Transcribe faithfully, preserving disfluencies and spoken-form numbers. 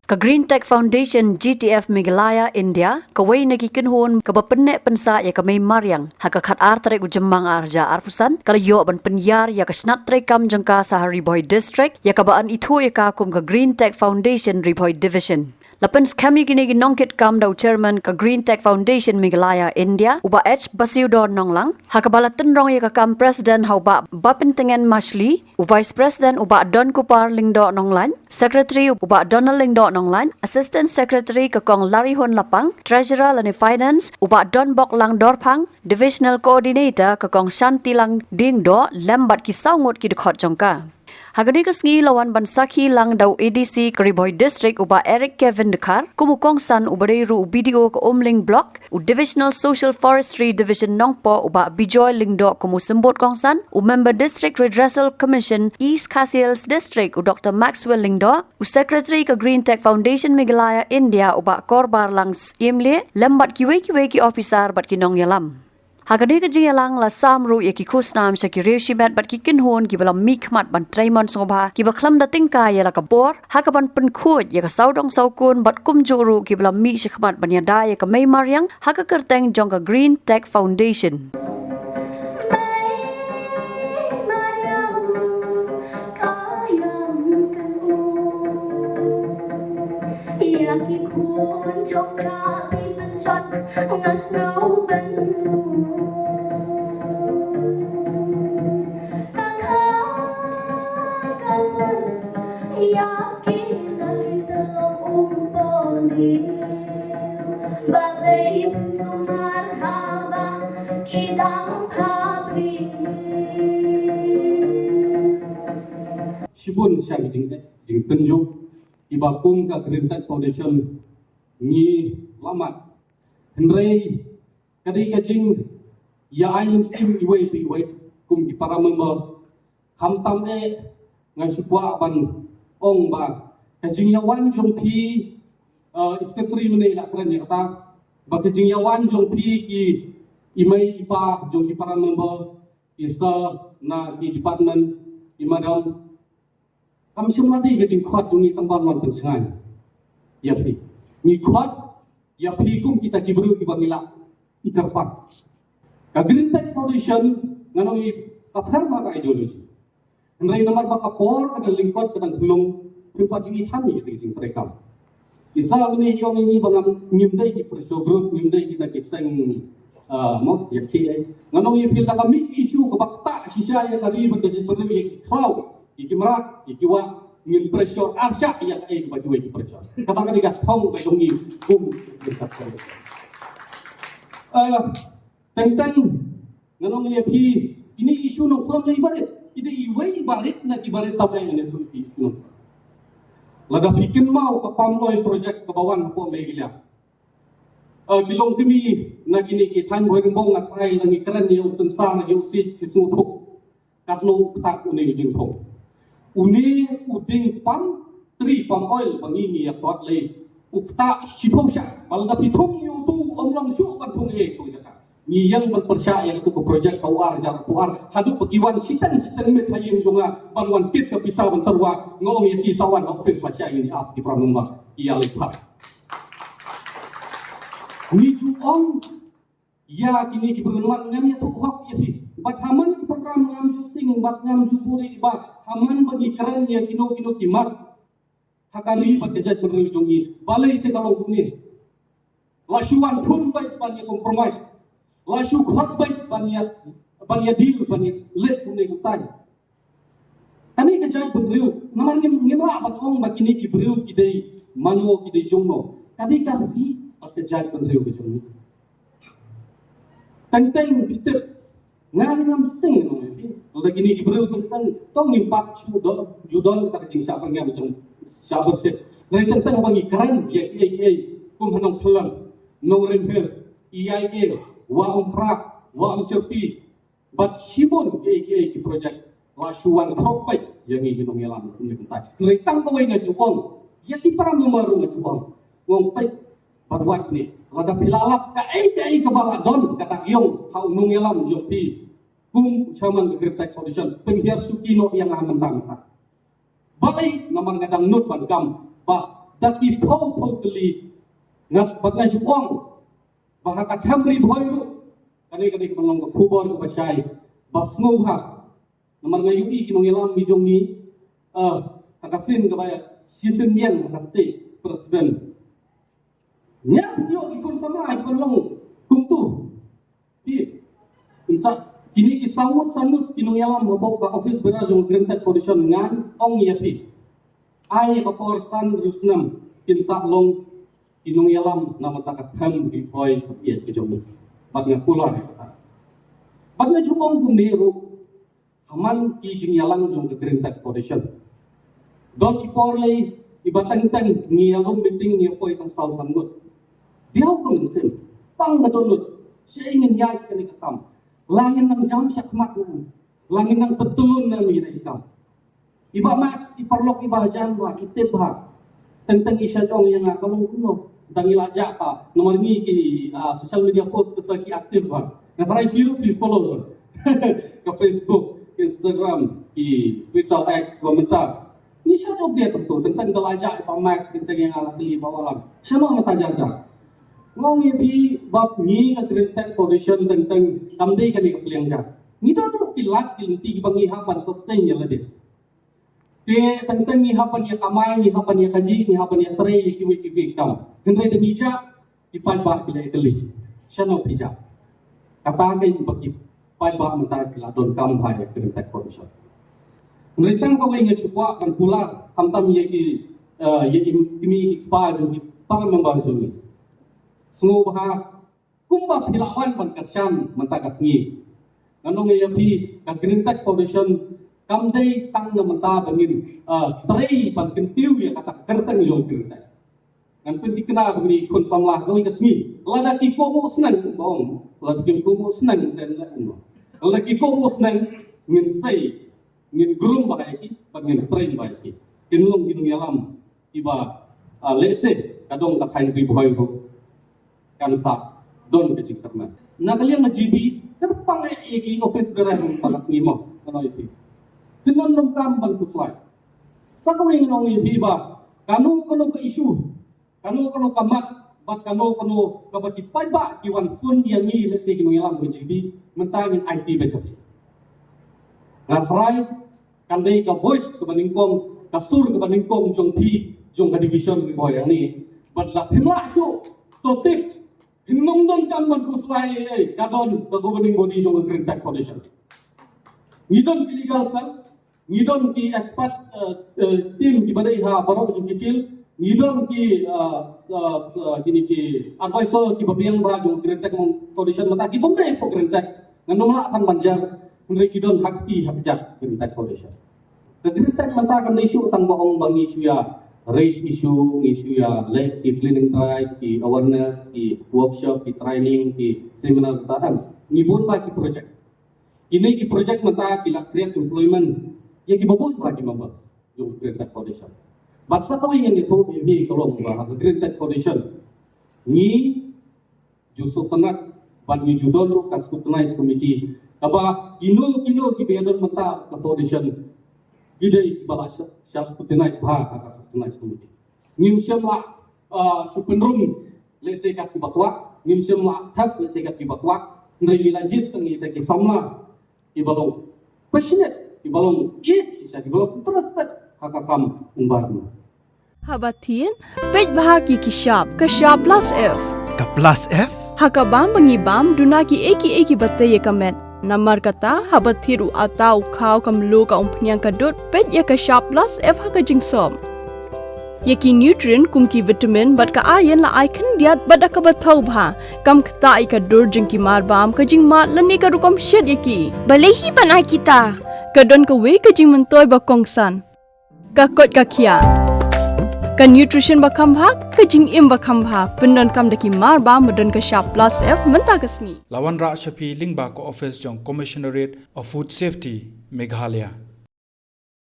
Ka Green Tech Foundation, G T F Meghalaya India, kawei na ki kynhun kaba pynneh pynsah ïa ka mei mariang, ha ka khatar tarik u Jymmang arhajar arphew san, ka la ïoh ban pynïar ïa ka shnat treikam jong ka sha Ri Bhoi District, ïa kaba yn ithuh ïa ka kum ka Green Tech Foundation Ri Bhoi Division. La pynskhem ïa kine ki nongkitkam da u chairman ka Green Tech Foundation Meghalaya India, u Bah H Basiewdon Nonglang, ha kaba la tynrong ïa ka kam president ha u Bah Bapyntngen Mashli, u vice president u Bah Donkupar Lyngdoh Nonglait, secretary u Bah Donald Lyngdoh Nonglait, assistant secretary ka Kong Larihun Lapang, treasurer lane finance u Bah Donboklang Dorphang, divisional coordinator ka Kong Shantilang Diengdoh, lem bad ki saw ngut ki dkhot jong ka. Ha kane ka sngi la wan ban sakhi lang da u A D C ka Ri Bhoi District u Bah Eric Kevin Dkhar, kum u kongsan uba dei ruh u B D O ka Umling Block, u Divisional Social Forestry Division Nongpoh u Bah Bijoy Lyngdoh kum u symbud kongsan, u Member District Redressal Commission East Khasi Hills District u Doctor Maxwell Lyngdoh, u Secretary ka Green Tech Foundation Meghalaya India u Bah Korbarlang Syiemlieh, lem bad kiwei kiwei ki ophisar bad ki nongïalam. Ha kane ka jingïalang la sam ruh ïa ki khusnam sha ki riew shimet bad ki kynhun kiba la mihkhmat ban trei mon sngewbha, kiba khlem da tyngkai ïa la ka bor, ha kaban pynkhuid ïa ka sawdong sawkun bad kumjuh ruh kiba la mih shakhmat ban ïada ïa ka mei mariang, ha ka kyrteng jong ka Green Tech Foundation. Ïa ki khun jong ka phi pynjot nga sngew ban u. Ka kha ka pun ïa ki na ki telong um poli. Ba dei sumar haba ki dang khabri. Shibun sha ki jing jingtynjuh iba kum ka Green Tech Foundation ngi lamat. Hynrei ka dei ka jingïa ai mynsiem iwei pa iwei kum ki para member. Khamtam eh nga shu kwah ban ong ba ka jingïawan jong phi, eh, i secretary mynne i la kren ïa kata, ba ka jingïawan jong phi ki i mei i pa jong ki para member, i sir na ki department, i madam, kam shym la dei ka jingkhot jong ngi tang ban wan pynshngaiñ ïa phi. Ngi khot ïa phi kum kita ki briew kiba ngi lah i kyrpad. Ka Green Tech Foundation ngan ong ïa ka pher ma ka ideology. Hynrei namar ba ka por ka dang lyngkot ka dang khlung, phim pat ïohi than ïa ka jingtrei kam. Isa mynne ïong ngi ba ngam, ngim dei ki pressure group, ngim dei kita ki seng, ah, mo, ïa ki ei. Ngan ong ïa phi la ka mih issue kaba ktah shisha ïa ka ri bad ka jaitbynriew, ïa ki khlaw, ïa ki mrad, ïa ki wah, ngin pressure arshah ïa kaei kaba kiwei ki pressure. Kata ka dei ka thong ka jong ngi kum. Ah, Teng teng, ngan ong ïa phi, kine issue nongkhlem lei barit. Ki dei iwei barit na ki barit tam ngan ïathuh ïa phi issue nongkhlem. Lada phi kynmaw ka Palm Oil project kaba wan hapoh Meghalaya. Eh, ki longkmie na kine ki thaiñ Bhoirymbong nga trai la ngi kren ïa u sensar ïa u siej ki sngewthuh. Katno u ktah une u jingthung. Une u dieng palm tree, palm oil ba ngi ngi ïa khot lei. U ktah shiphew shah, ba lada phi thung ïa utu um long shuh ban thung ei phew jaka. Ngi ïeng ban pyrshah ïa katu ka project ka u ar hajar arphew ar haduh ba ki wan shiteng shiteng miet ha ïing jong nga ban wan kit ka pisa ban tyrwa, nga ong ïa ki sa wan ha office ba sha ïing ap ki para member ki ïa leit phai. Ngi ju ong ïa kine ki briew, namar ngam ïathuh hok ïa phi. Bad ha man ki program ngam ju tieng bad ngam ju buhrieh ba ha man ba ngi kren ïa kino kino ki mat ha ka ri bad ka jaitbynriew jong ngi. Balei te ka long kumne? La shu wan thung beit ban ïa compromise. La shu khot beit ban ïa, ban ïa deal, ban ïa leh kumne kumtai. Kane ka jaitbynriew, namar ngim, ngim lah ban ong ba kine ki briew ki dei mano, ki dei jongno. Ka dei ka ri bad ka jaitbynriew ka jong ngi. Teng teng phi tip, nga dei ngam ju tieng nong ïa phi. Lada kine ki briew teng teng, to ngim pat shu don, ju don kata ka jingshah byrngem jong, shah byrsit. Hynrei teng teng haba ngi kren ïa kiei kiei kum ha Nongthymmai, Nongrim Hills, E I A, Wah Umphra, Wah Umshyrpi, bad shibun kiei kiei ki project la shu wan khop peit ïa ngi ki nongïalam kumne kumtai. Hynrei tang kawei nga ju ong ïa ki para member ruh nga ju ong, ong peit bad wat ne lada phi la lap kaei kaei kaba la don kata ka ïong ha u nongïalam jong phi kum u chairman ka Green Tech Foundation, pynhiar suki noh ïa nga mynta mynta. Balei? Namar nga dang nud ban kam ba Tang ki phew phew tylli. Nga pat nga ju ong ba ha ka Them Ri Bhoi ruh kane, kane ka long ka khubor kaba shai ba sngewbha. Namar nga ïohi ki nongïalam ki jong ngi, ah, ha ka sien kaba shisien ïeng ha ka stage, president. Nga ïoh ki khun samla kiba long kumtu. Phi, phin sa, kine ki saw ngut, saw ngut ki nongïalam hapoh ka office bearer jong Green Tech Foundation, ngan ong ïa phi, ai ka por san hynriew snem kin sa long ki nongïalam na bynta ka Them Ri Bhoi ka ïeit ka jong ngi. Bad nga kular ïa kata. Bad nga ju ong kumne ruh, ha man ki jingïalang jong ka Green Tech Foundation. Don ki por lei iba teng teng ngi ïa long meeting ngi ïa poi tang saw san ngut. Diaw ka mynsiem, pang ka dohnud, shisha ngin ïaid kane ka kam. La ngin nang jam shakhmat, la ngin nang pyntylun na ïa kane ka kam. I Bah Max, i paralok iba hajan bha, ki tip bha. Teng teng i shah ong ïa nga, ka long kumno. Tang ngi la jah ka, namar ngi ki, ah, social media post te sa ki active bha. Nga tharai phi ruh phi follow sa. Ka Facebook, Instagram, ki Twitter, X, kumta. Ngi shah update tu, teng teng ka la jah i Bah Max, teng teng ïa nga la kylli Bah Wallam. Shano mynta jan jan. Nga ong ïa phi, bad ngi ka Green Tech Foundation teng teng kam dei kane ka pliang jan. Ngi don ruh ki lad ki lynti kiba ngi hap ban sustain ïa lade. Te teng teng ngi hap ban ïa kamai, ngi hap ban ïa kajih, ngi hap ban ïa trei ïa kiwei kiwei ki kam. Hynrei da ngi jah, ki paidbah ki la ïa kylli, shano phi jah? Kata keiñ ba ki paidbah mynta ki la donkam bha ïa ka Green Tech Foundation. Hynrei tang kawei nga shu kwah ban kular, khamtam ïa ki, eh, ïa i kmie i kpa jong ki para member jong ngi. Sngewbha kumba phi la wan ban kyrshan mynta ka sngi. Ngan ong ïa phi, ka Green Tech Foundation kam dei tang na mynta ba ngin, ah, trei ban kyntiew ïa kata ka kyrteng jong Green Tech. Ngan pynthikna ba ngin khun samla kawei ka sngi. Lada ki kohnguh sneng, ba ong, lada ki kohnguh sneng, dan la ong. Lada ki kohnguh sneng, ngin sei, ngin groom bha ïa ki, bad ngin train bha ïa ki. Kin long ki nongïalam kiba, ah, lehse ka dong ka thaiñ Ri Bhoi ruh kan sa don ka jingkyrmen. Na ka liang ka G B, kyrpang eh ïa ki office bearer mynta ka sngi mo, kano ïa phi. Phin nang donkam ban khuslai. Sa kawei ngan ong ïa phi ba kano kano ka issue, kano kano ka mat, bad kano kano kaba ki paidbah ki wan phone ïa ngi, lehse ki nongïalam ka G B, mynta ngin aiti beit ïa phi. Nga tharai kan dei ka voice kaba nyngkong, ka sur kaba nyngkong jong phi, jong ka division Ri Bhoi hangne. Bad la phim lah shuh, to tip, phin ym donkam ban khuslai ei ei, ka don ka governing body jong ka Green Tech Foundation. Ngi don ki legal cell, ngi don ki expert, eh, eh, team kiba dei ha baroh jong ki field, ngi don ki, eh, s-, eh, s-, eh, kine ki advisor kiba biang bha jong Green Tech Foundation, mynta kibym dei hapoh Green Tech, ngan ym lah than ban jer, hynrei ki don ha kti ha kjat Green Tech Foundation. Ka Green Tech mynta kam dei shuh tang ba ong ba ngi shu ïa raise issue, ngi shu ïa leh ki cleaning drive, ki awareness, ki workshop, ki training, ki seminar, mynta em. Ngi bun bha ki project. Kine ki project mynta ki la create employment ïa kiba bun bha ki members jong Green Tech Foundation. Bad sa kawei ngan ïathuh ïa phi ka long ba ha ka Green Tech Foundation ngi ju sngewtynnat bad ngi ju don ruh ka scrutinize committee, kaba kino kino kiba ïadon mynta ka foundation ki dei kiba la sha-, shah scrutinize bha ha ka scrutinize committee. Ngim shym lah, ah, shu pynrung lehse kat kiba kwah, ngim shym lah thep lehse kat kiba kwah, hynrei ngi la jied tang ïa kita ki samla kiba long passionate, kiba long ïeit shisha, kiba long interested ha ka kam environment. Haba thied, peit bha ki ki shap, ka shap plus F. Ka plus F? Ha ka bam ba ngi bam, duna kiei kiei kiba tei ïa ka met. Namar kata, haba thied u atta u khaw ka mluh ka umphniang ka dud, peit ïa ka shap plus F ha ka jingsop. Ïa ki nutrient kum ki vitamin bad ka iron la ai khyndiat bad da kaba thaw bha. Kam ktah ïa ka dur jong ki mar bam, ka jingmad lane ka rukom shet ïa ki. Balei hi ban ai kita? Ka don kawei ka jingmyntoi ba kongsan. Ka koit ka khiah. Ka nutrition ba kham bha, ka jingim ba kham bha. Pyndonkam da ki mar bam ba don ka shap plus F mynta ka sngi. La wanrah sha phi lyngba ka office jong Commissionerate of Food Safety, Meghalaya.